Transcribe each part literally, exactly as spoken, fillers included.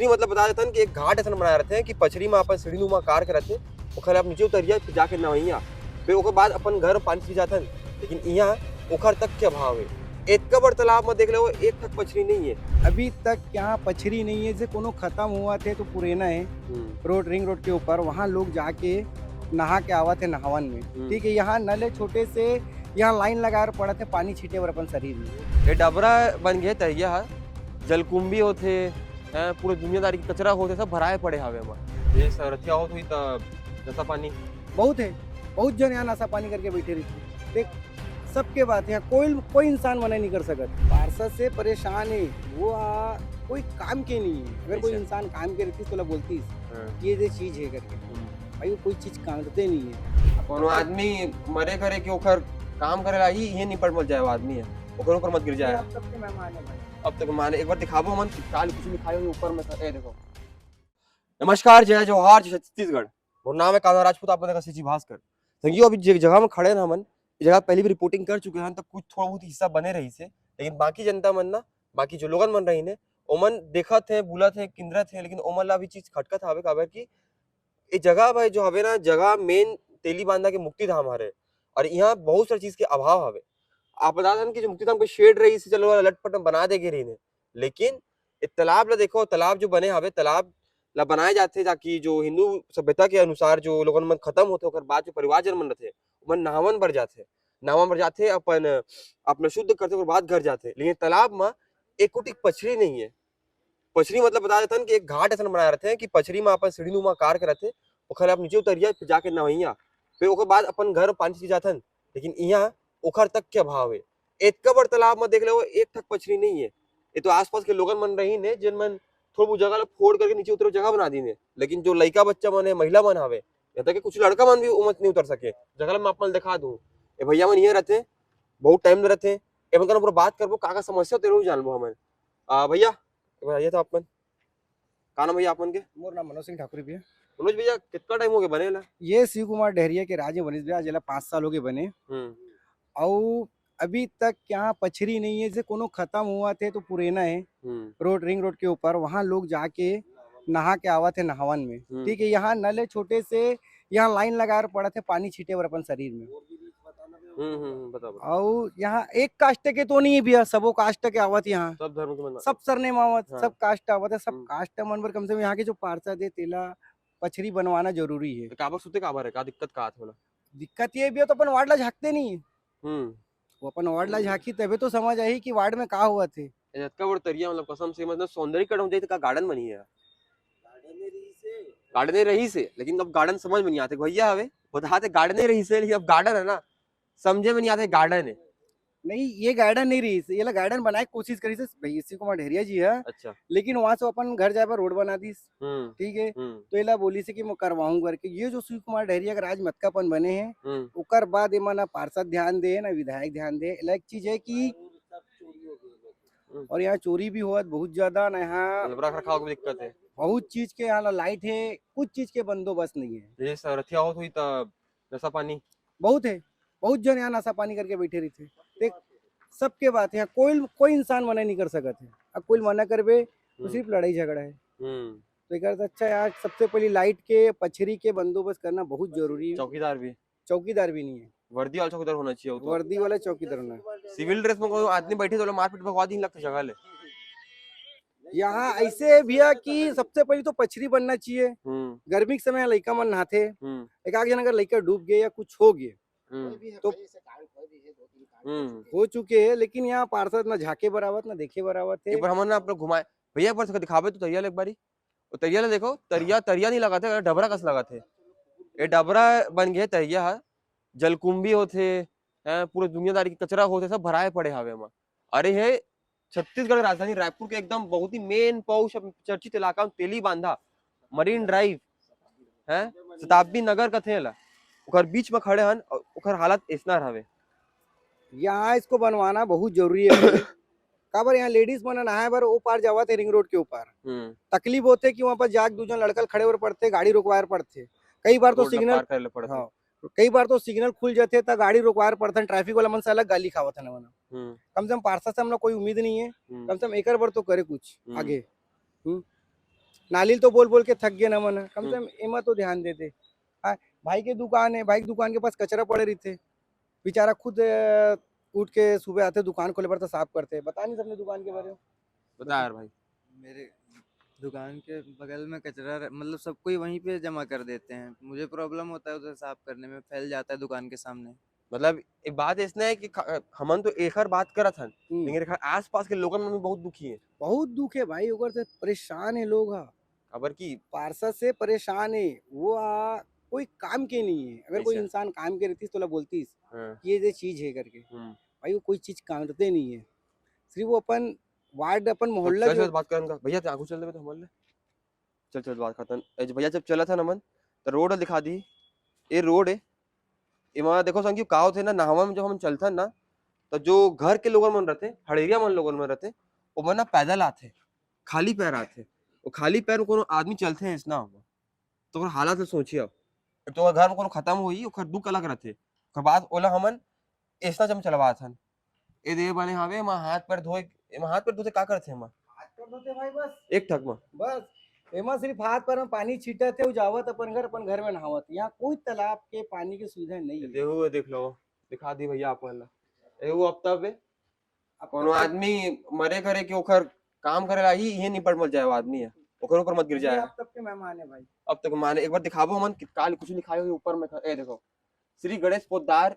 पछरी मतलब बता देथन कि एक घाट असन बनाए रथे कि पछरी म अपन सीढ़ी नुमा कार के रथे, ओखर आप नीचे उतरिया, फिर जाके नहइया, फिर ओकर बाद अपन घर पानी पी जाथन। लेकिन इहाँ ओखर तक के अभाव है। एतका बड़ तालाब म देख लो, एक ठक पछरी नहीं है। अभी तक यहाँ पछरी नहीं है, जे कोनो खत्म हुआ थे तो पुरेना है, हम्म। रोड, रिंग रोड के ऊपर, वहाँ लोग जाके नहा के आवत है नहावन में। हम्म। ठीक है, यहाँ नल है छोटे से, यहाँ लाइन लगा पड़त है पानी छीटे बर अपन शरीर में। ये डबरा बन गए तरिया है, जलकुंभी होते हैं, पूरे दुनियादारी के कचरा होते, सब भराए पड़े हवे एमा। ये सरथिया होत हुई त नशा पानी। बहुत है, बहुत जन यहाँ नशा पानी करके बैठे रहते हैं। देख, सबके बात है, यहाँ कोई, कोई इंसान मना नहीं कर सकत। पार्षद से परेशान है, वो आ, कोई काम के नहीं है। अगर कोई अच्छा। इंसान काम के रहती तो बोलती हाँ। ये, ये चीज है करके। हम्म। भाई, वो कोई चीज कांदते नहीं है। कोनो आदमी मरे करे कि ओकर काम करे ला ही, ये निपट मत जाए, वो आदमी है, ओकर ऊपर मत गिर जाए। ये आप सबके मेहमान है भाई। अब तक माने एक बार दिखाबो मन, काल कुछ लिखाए हुए ऊपर में, ए देखो। नमस्कार, जय जोहार, जय छत्तीसगढ़। मोर नाम है कान्हा राजपूत, आप मन देखत हव CG भास्कर। संगियो, अभी जे जगह में खड़े हैं हमन, ये जगह पहले भी रिपोर्टिंग कर चुके हैं, तब कुछ थोड़ा बहुत हिस्सा बने रहिस हे, लेकिन बाकी जनता मन ना, बाकी जो लोगन मन रहिन हे, ओमन देखत हे, बुलत हे, किंदरत हे, लेकिन ओमन ला भी चीज खटकत हवे, काबर कि ये जगह भाई जो हवे ना, जगह मेन तेली बांधा के मुक्ति धाम हरे, और यहाँ बहुत सारी चीज के अभाव हवे। आप बता देन कि जो मुक्ति धाम के शेड रहिस हे, चलो लटपट में बना दे गे रहिन हे, लेकिन ये तालाब ला देखो, तालाब जो बने हवे, तालाब ला बनाए जाथे ताकि जो हिंदू सभ्यता के अनुसार जो लोगन मन खत्म होथे, ओकर बाद जो परिवार जन मन रथे, ओमन नहावन बर जाथे, नहावन बर जाथे, अपन, अपना शुद्ध करथे, ओकर बाद घर जाथे। लेकिन तालाब म एक कोटिक पछरी नहीं है। पछरी मतलब बता देथन कि एक घाट असन बनाए रथे कि पछरी म अपन सीढ़ी नुमा कार के रथे, ओखर आप नीचे उतरिया, फिर जाके नहइया, फिर ओकर बाद अपन घर पानी पी जाथन। लेकिन इहाँ ओखर तक के अभाव है। एतका बड़ तालाब म देख लो, एक ठक पछरी नहीं है। ये तो आसपास के लोगन मन रहिन हे, जेन मन थोड़ा बहुत जगह ला फोड़ करके नीचे उतरे जगह बना दीन हे। लेकिन जो लइका बच्चा मन है, महिला मन हवे, यहाँ तक कि कुछ लड़का मन भी ओमन नहीं उतर सके। जगह ला मैं आप मन दिखा दूँ, ये भैया मन ये रहते, बहुत टाइम ले रहते, एमन कन ऊपर बात करबो, का का समस्या होते, जरूर जानबो हमन। आ, भैया, भैया तो आप मन, का नाम भैया आप मन के? मोर नाम मनोज सिंह ठाकुर भैया। मनोज भैया, कितना टाइम हो गया बने ला? ये शिव कुमार डहरिया के राज में बनिस भैया, आज एला पाँच साल हो गए बने। हम्म। अउ अभी तक यहाँ पछरी नहीं है, जे कोनो खत्म हुआ थे तो पुरेना है। हम्म। रोड, रिंग रोड के ऊपर, वहाँ लोग जाके नहा के आवत है नहावन में। हम्म। ठीक है, यहाँ नल है छोटे से, यहाँ लाइन लगा पड़त है पानी छीटे बर अपन शरीर में। हम्म, हम्म, हम्म, बताओ, बताओ। अउ यहाँ एक कास्ट के तो नहीं है भैया, सबो कास्ट के आवत यहाँ। सब धर्म के मन सब सरने में आवत, हाँ। सब कास्ट आवत है, सब हम्म। कास्ट मन बर कम से कम यहाँ के जो पार्षद है, तेला पछरी बनवाना जरूरी है। तो काबर सुते काबर है, का दिक्कत का आत होला? दिक्कत ये भी है, तो अपन वार्ड ला झांकते नहीं है। हम्म। वो अपन वार्ड ला झांकी, तबे तो समझ आही कि वार्ड में का हुआ थे। ये जतका बड़ तरिया, मतलब, कसम से, मतलब, सौंदर्यीकरण हो जाए तो का गार्डन बनी है? गार्डन नहीं रही से। गार्डन नहीं रही से, लेकिन अब गार्डन समझ में नहीं आते। भैया हवे, बताते गार्डन नहीं रही से, लेकिन अब गार्डन है ना, समझे में नहीं आते गार्डन है। नहीं, ये गार्डन नहीं रही से, ये ला गार्डन बनाए के कोशिश करी से, भाई, शिव कुमार डहरिया जी है। अच्छा। लेकिन वहां से अपन घर जाए पर रोड बना दीस। हम्म। ठीक है? हम्म। तो एला बोली से कि मैं करवाऊं करके। ये जो शिव कुमार डहरिया का राज मतकापन बने हैं, हम्म। ओकर बाद एमा ना पार्षद ध्यान दे, ना विधायक ध्यान दे। एला एक चीज है कि हम्म। और यहाँ चोरी भी होत बहुत ज्यादा, ना यहाँ मतलब रख रखाव की दिक्कत है। बहुत चीज के यहाँ ना लाइट है, कुछ चीज के बंदोबस्त नहीं है। ये सरथिया होत हुई त नशा पानी? बहुत है, बहुत जन यहाँ नशा पानी करके बैठे रहिथे। देख, सबके बात है, यहाँ कोई, कोई इंसान मना नहीं कर सकत है। अब कोई मना करबे तो हम्म। सिर्फ लड़ाई झगड़ा है। हम्म। तो एकर से अच्छा यार, सबसे पहले लाइट के, पछरी के बंदोबस्त करना बहुत जरूरी है। चौकीदार भी? चौकीदार भी नहीं है। वर्दी वाला चौकीदार होना चाहिए वो तो। वर्दी वाला चौकीदार होना है। सिविल ड्रेस में कोई आदमी बैठे तो मारपीट भगवा दिन लगता जगह ले। यहाँ ऐसे है भैया कि सबसे पहले तो पछरी बनना चाहिए। हम्म। गर्मी के समय लइका मन नहाथे, हम्म। एक आध जन अगर लइका डूब गए या कुछ हो गए हम्म। तो हम्म। हो चुके हैं, लेकिन यहाँ पार्षद ना झांके बरावत, ना देखे बरावत है। एक बार हमन ना अपना घुमाए भैया, एक बार दिखावे तो तरिया ले एक बारी। वो तरिया ले देखो, तरिया, तरिया नहीं लगा था, डबरा कस लगा थे। ये डबरा बन गए तरिया है, जलकुंभी होथे, हैं, पूरे दुनियादारी के कचरा होथे, सब भराए पड़े हवे एमा। अरे हे, छत्तीसगढ़ के राजधानी रायपुर के एकदम बहुत ही मेन पहुंच चर्चित इलाका में तेली बांधा, मरीन ड्राइव, हैं, शताब्दी नगर कथे ला, ओकर बीच में खड़े हन, अउ ओकर हालत ऐसना हवे। यहाँ इसको बनवाना बहुत जरूरी है। काबर यहाँ लेडीज मन नहाए बर ओ पार जावत है रिंग रोड के ऊपर। हम्म। तकलीफ होथे कि वहाँ पर जाके दू जन लड़का खड़े बर पड़थे, गाड़ी रुकवाए बर पड़थे। कई बार तो रोड ला सिग्नल पार करे ले पड़थे। हाँ, कई बार तो सिग्नल खुल जाथे त गाड़ी रुकवाए बर पड़थे, ट्रैफिक वाला मन से अलग गाली खावत है ना। हम्म। कम से कम पार्षद से हम लोग कोई उम्मीद नहीं है, हम्म। कम से कम एकर बर तो करे कुछ हम्म। आगे। हम्म। नाली ल तो बोल बोल के थक गेन हमन ह, कम से हम्म। कम एमा तो ध्यान देते। हाँ, भाई के दुकान है, भाई के दुकान के पास कचरा पड़े रहिथे, बेचारा खुद, अ, उठ के सुबह आथे दुकान खोले बर तो साफ करथे। बता नहीं अपने दुकान के बारे में। बता यार भाई। मेरे दुकान के बगल में कचरा रह-, मतलब सब कोई वहीं पे जमा कर देते हैं। मुझे प्रॉब्लम होता है उधर साफ करने में, फैल जाता है दुकान के सामने। मतलब एक बात ऐसना है कि ख-, हमन तो एकर बात करत हन, हम्म। लेकिन एकर आसपास के लोगन मन भी बहुत दुखी है। बहुत दुख है भाई, ओकर से परेशान है लोग ह। काबर कि पार्षद से परेशान है, वो आ, कोई काम के नहीं है। अगर कोई अच्छा। इंसान काम के रहतीस तो ओला बोलतीस हाँ। कि ये, ये चीज है करके। हम्म। भाई वो कोई चीज करते नहीं है, सिर्फ वो अपन वार्ड, अपन तो मोहल्ला चल, जो चल, बात करन का। भैया, ते आगू चल देबे तो हमन ले। चल, चल, बात खतम। ए, भैया, जब चलत हन हमन, त रोड दिखा दी। ए रोड ए। एमा देखो संगी, का होथे ना, नहावा में जब हमन चलथन ना, त जो घर के लोगन मन रथे, हड़ेरिया मन लोगन मन रथे, ओमन ना पैदल आथे, खाली पैर आथे। वो खाली पैर में कोनो आदमी चलथे अइसना, तो ओकर हालत ल सोचिए। तो ओकर घर में कोनो खत्म होई, ओकर दुख अलग रथे। ओकर बाद ओला हमन अइसना जब चलवात हन। ए दे बने हावे, एमा हाथ पैर धोए, एमा हाथ पैर धोते का करथे एमा? हाथ पैर धोते भाई बस। एक ठक म। बस, एमा सिर्फ हाथ पैर में पानी छीटत हे, अउ जावत अपन घर, अपन घर में नहावत। यहाँ कोई तालाब के पानी की सुविधा नहीं ए है। देहू, ए देख लो, दिखा दी भैया आप मन ला। ए वो अब तब ए, अब कोनो तब आदमी मरे करे के ओकर काम करे ला ही, इहे निपट मत जाए वो आदमी है। ओकर ऊपर मत गिर ये जाए। अब तब के मेहमान है भाई। अब तक माने एक बार दिखाबो हमन कि काल कुछ लिखाए हुए ऊपर में ख-, ए देखो, श्री गणेश पोद्दार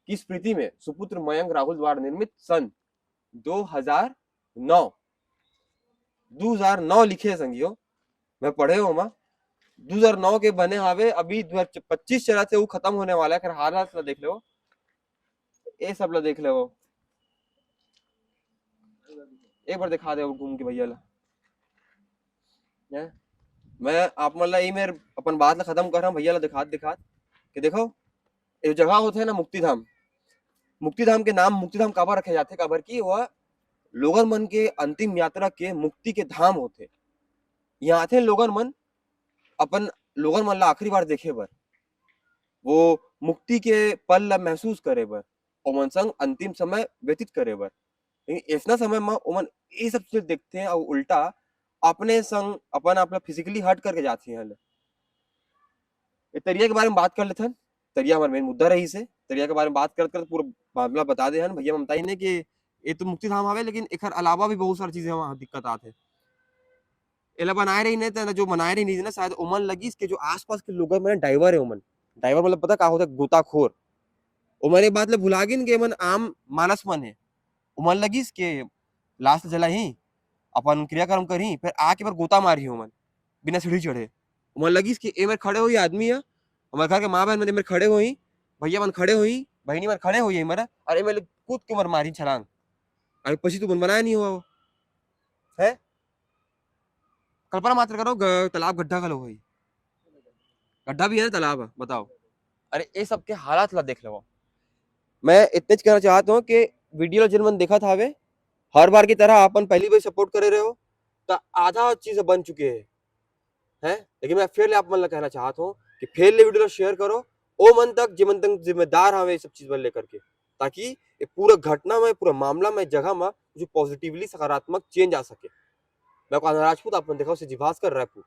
की स्मृति में सुपुत्र मयंक राहुल द्वारा निर्मित सन दो हज़ार नौ, दो हज़ार नौ लिखे हे संगियो, मैं पढ़े हों ओमा, दो हज़ार नौ के बने हावे, अभी दो हज़ार पच्चीस चलत हे, वो खत्म होने वाला है, एकर हालत ला देख लेवो, ए सब ला देख लेवो, एक बार दिखा दे घूम के भैया ला। हैं? मैं आप मन ला ई मेर अपन बात ला खत्म कर रहा हूँ, भैया ला दिखात दिखात कि देखो, ये जगह होथे ना मुक्तिधाम, मुक्तिधाम के नाम मुक्तिधाम काबर रखे जाथे, काबर कि वह लोगन मन के अंतिम यात्रा के मुक्ति के धाम होथे। यहाँ आथे लोगन मन अपन लोगन मन ला आखिरी बार देखे बर, वो मुक्ति के पल ला महसूस करे बर, ओमन संग अंतिम समय व्यतीत करे बर। लेकिन ऐसना समय म ओमन ये सब चीज देखथे अउ उल्टा अपने संग अपन आप ला physically hurt करके जाथे यहाँ ले। ये तरिया के बारे में बात कर लेथन। तरिया हमारे मेन मुद्दा रही से, तरिया के बारे में बात करत करत पूरा मामला बता दे हन। भैया बताई ने कि ये तो मुक्ति धाम हवे, लेकिन एकर अलावा भी बहुत सारी चीजें वहाँ दिक्कत आथे। एला बनाए रही ने, त जो बनाए रही ने, शायद ओमन लगिस के जो आसपास के लोगन मन driver है, ओमन driver मतलब पता का होथे, गोताखोर। ओमन ये बात ले भुला गिन के एमन आम मानस मन है। ओमन लगिस के लाश जलाही, अपन क्रियाकर्म करही, फिर आके बर गोता मारही ओमन बिना सीढ़ी चढ़े। ओमन लगिस कि ए मेर खड़े होही आदमी ह, हमर घर के माँ बहन मन ए मेर खड़े होही, भैया मन खड़े होही, बहिनी मन खड़े होही ए मेर, और ए मेर कूद के मर मारही छलांग। अरे पसी तो मन बनाया नहीं हुआ वो। है? कल्पना मात्र करो, ग-, तालाब गड्ढा घलो होही। गड्ढा भी है ना तालाब है, बताओ। अरे ये सबके हालात ला देख लो। मैं इतने च कहना चाहत हूँ कि video ला जिन मन देखत हावे, हर बार की तरह अपन पहली बार support करे रहे हो, त आधा चीज बन चुके है, हैं? लेकिन मैं फिर ले आप मन ला कहना चाहत हूँ कि फिर ले video ला share करो, ओ मन तक, जे मन तक जिम्मेदार हवे ये सब चीज बर लेकर के, ताकि ये पूरा घटना में, पूरा मामला में, जगह में कुछ positively सकारात्मक change आ सके। मैं कान्हा राजपूत, आप मन देखा से जी भास्कर, रायपुर।